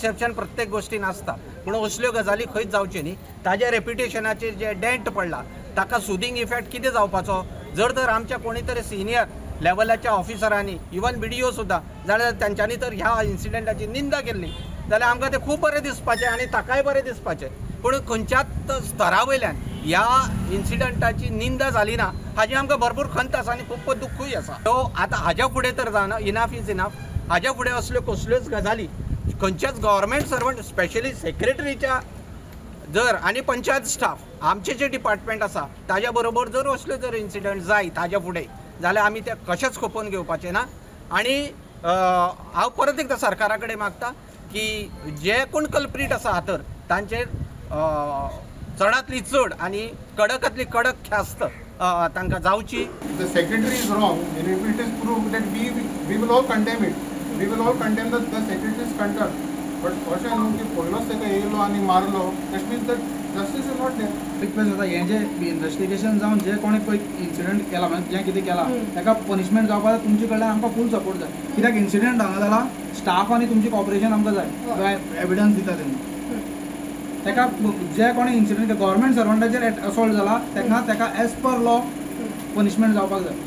Exception प्रत्येक गोश्टीन आसता, पूण असल्यो गजाली खंयच जावच्यो न्ही. ताज्या रेप्युटेशनाचेर जे डेंट पडला ताका सुदींग इफेक्ट कितें जावपाचो? जर तर आमच्या कोणी तरी सिनियर लेवलाच्या ऑफिसरांनी, इवन BDO सुद्दां, जाल्यार तांच्यांनी तर ह्या इन्सिडंटाची निंदा केल्ली जाल्यार आमकां तें खूब बरें दिसपाचें आनी ताकाय बरें दिसपाचें. पूण खंयच्याच स्तरा वयल्यान ह्या इन्सिडंटाची निंदा जाली ना हाजी आमकां भरपूर खंत आसा आनी खूब दुख्खूय आसा. सो आतां हाज्या फुडें तर जायना, इनाफ is enough. हाज्या फुडें असल्यो कसल्योच गजाली खंयच्याच गव्हर्मेंट सर्वंट, स्पेशली सेक्रेटरीच्या जर आनी पंचायत स्टाफ आमचे जे डिपार्टमेंट आसा ताज्या बरोबर जर असल्यो जर इन्सिडंट जाय ताज्या फुडें जाल्यार आमी ते कशेंच खपोवन घेवपाचें ना. आनी हांव परत एकदां सरकारा कडेन मागता की जे कोण कल्प्रीट आसा तर तांचेर चडांतली चड आनी कडकांतली कडक ख्यास्त तांकां जावची. The secretary is wrong and if it is proved that we will all condemn it. We will all condemn the secretary's conduct. But अशें न्हू की पयलोच ताका येयलो आनी मारलो, that means that justice is not there. Request जाता हें जें इन्वेस्टिगेशन जावन जे कोणें पळय इन्सिडंट केला, म्हणजे जें कितें केलां ताका पनिशमेंट जावपाक तुमचे कडल्यान आमकां फूल सपोर्ट जाय. कित्याक इन्सिडंट हांगा जाला, स्टाफ आनी तुमची कॉपरेशन आमकां जाय, एविडन्स दिता तेन्ना ताका जे कोणें इन्सिडंट गव्हर्मेंट सर्वंटाचेर असॉल्ट जाला ताका एज पर लॉ पनिशमेंट जावपाक जाय.